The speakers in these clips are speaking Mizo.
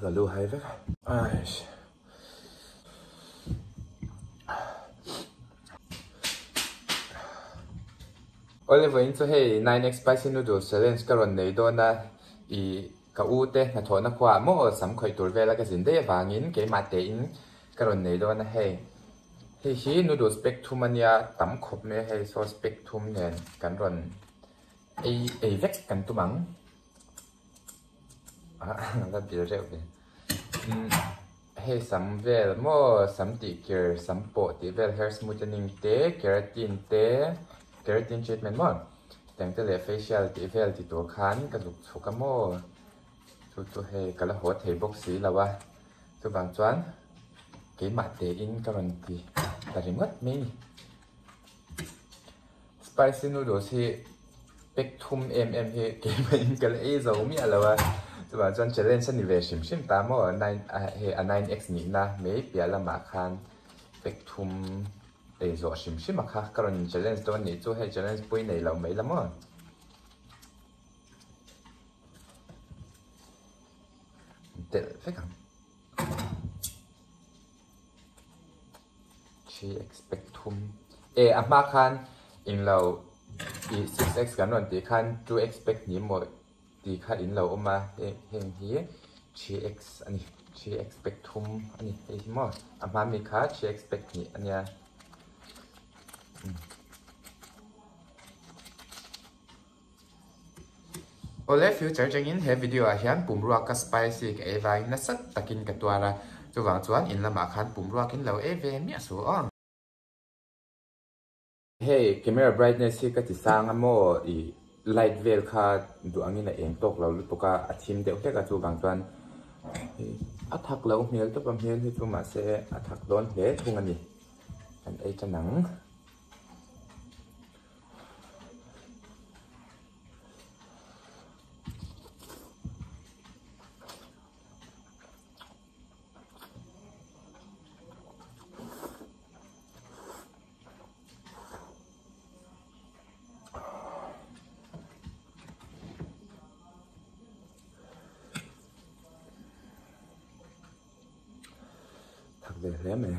Ka lu hai vek a. Aish. Awle vawiin chu hei 9x spicy noodles challenge ka rawn nei dawn a, i ka u te hnathawhna khuaah maw sam khawih tur vela ka zin daih avangin keimah tein ka rawn nei dawn a hei. Hei hi noodles pack thum ania tam khawp mai a hei sauce pack thum nen kan rawn ei ei vek kan tum ang. La bil reuh ve. Hei sam vel maw sam tih kir sam pawh tih vel hair smoothening te keratin te keratin treatment maw tiang te leh facial tih vel ti tur khan ka zuk chhuk a maw chu chu hei ka la haw thei bawk si lo a chuvang chuan keimah tein ka rawn ti ta ringawt mai a ni. Spicy noodles hi pack thum em em hi keimah in ka la ei zo miah lo a, chuvang chuan challenge a ni ve hrim hrim ta maw nine hei a 9x nihna mai piah lamah khan pack thum ei zawh hrim hrim a kha ka rawn in challenge dawn nih chu hei challenge pui nei lo mai la maw. Telh vek ang. 3x pack thum e a hma khan englo ih 6x kan rawn tih khan 2x pack hnih maw tih kha in lo awm a heng hi 3x a ni 3x pack thum a ni hei hi maw a hma mi kha 3x pack hnih a nia. Awle future tangin he video ah hian pumruak ka spicy ka ei vangin nasa takin ka tuar a, chuvang chuan in lamah khan pumruak in lo ei ve miah suh aw. Hei camera brightness hi ka ti sang a maw i light vel kha duh angin a eng tawk lo lutuk a, a thim deuh hlek a chuvang chuan a thak lo hmel tawp a hmel hi chu mahse a thak dawn hle thung a ni, kan ei tan ang. Thak ve hle mai.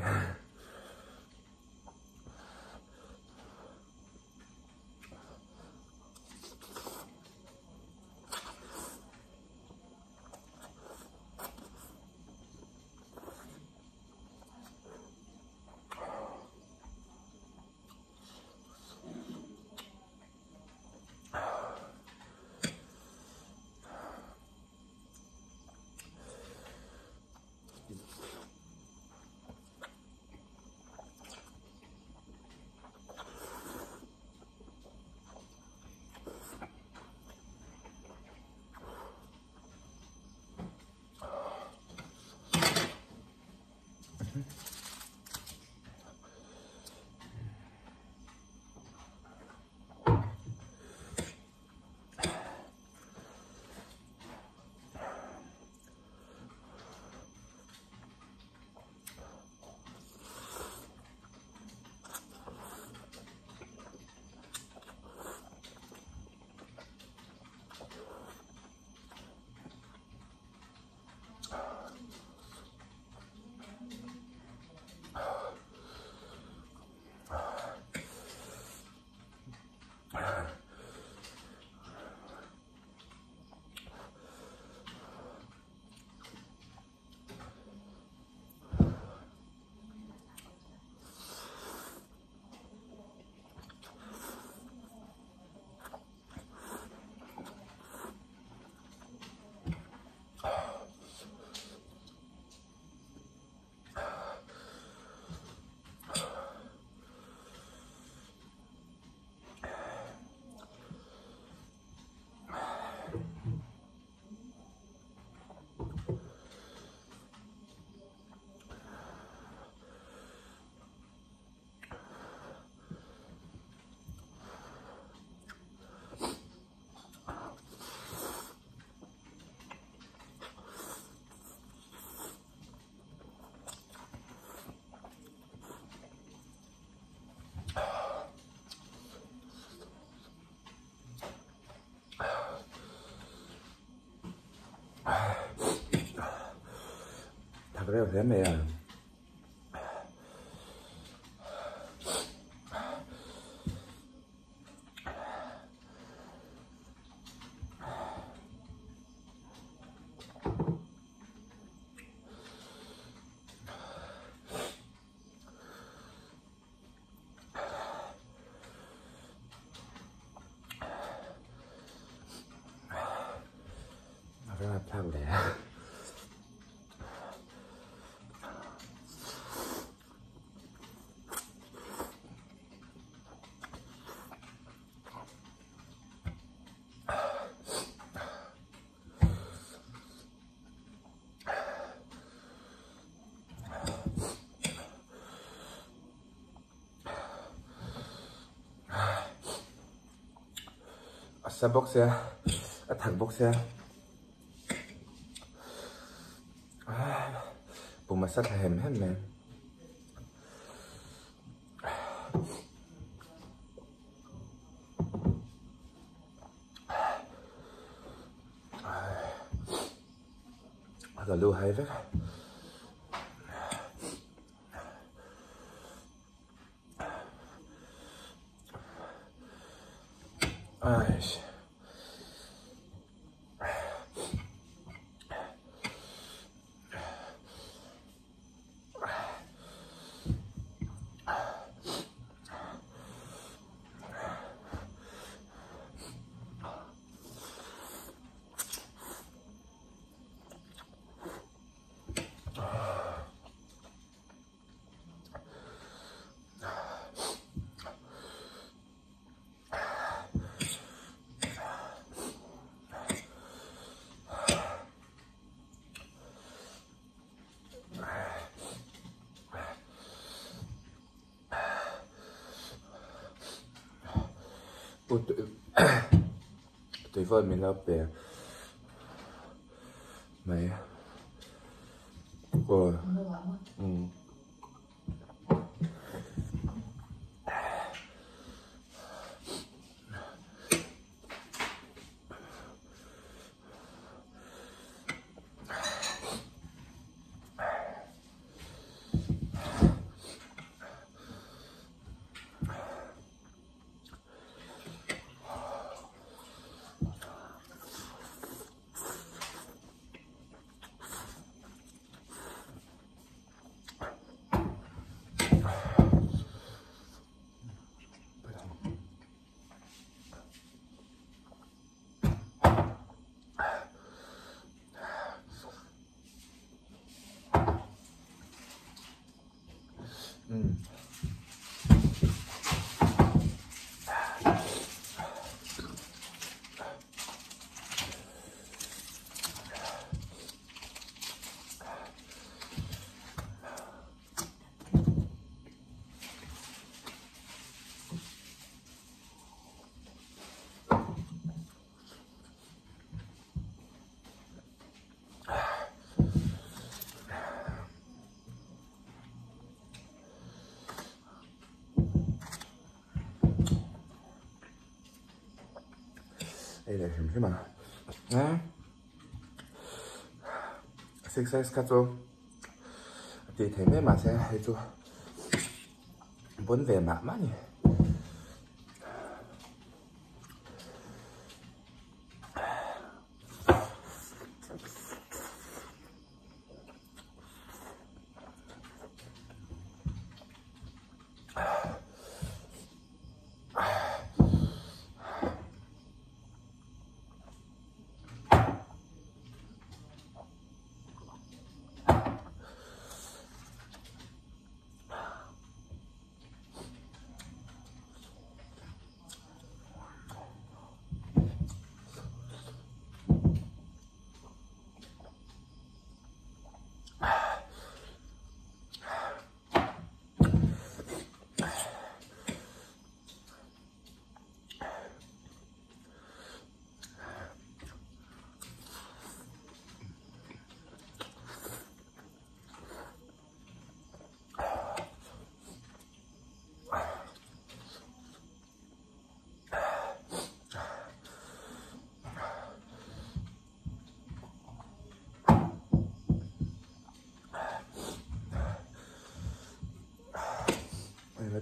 Thak reuh hle mai a. A rapthlak leh a. A sa bawk sia a thak bawk sia pum a sa thla hem hem mai. A lu hai vek a. Aish. Tui vawt min lo pe mai aw umm. Ei leh hrim hrim a exercise kha chu a tih theih mai mahse hei chu bawn ve mah mah a ni.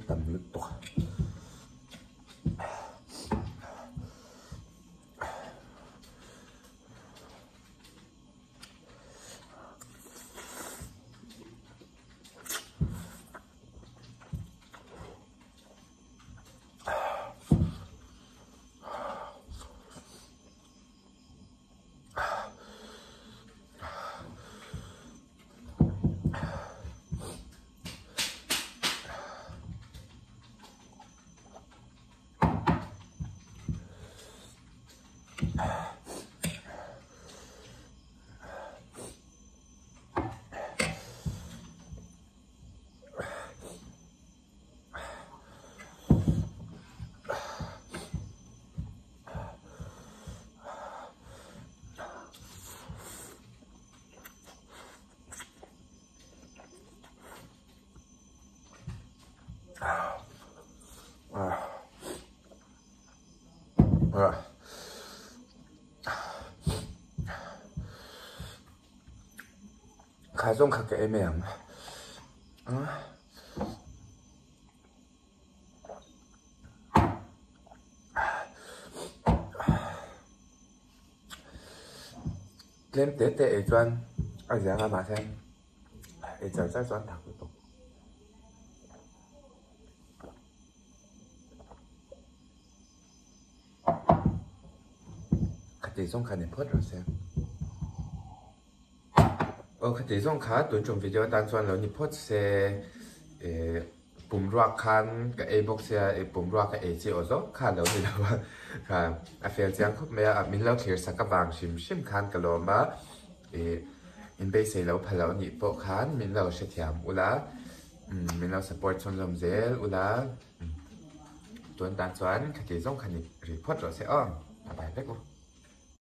tam lutuk. Kha zawng kha ka em em ang. Tlem te te ei chuan a ziang a mahse ei char char chuan thak lutuk. Khati zawng kha ni phawt rawh se. Aw khati zawng kha tun tum video atan chuan lo ni phawt se eh pumruak khan ka ei bawk sia eh pumruak ka ei chi aw zawk kha lo ni lo a kha a fel chiang khawp mai a min lo thlir sak avang hrim hrim khan ka lawm a eh in beisei lo pha lo anih pawh khan min lo hrethiam ula min lo support chhunzawm zel ula tun tan chuan khati zawng kha ni rih phawt rawh se aw a bai vek u.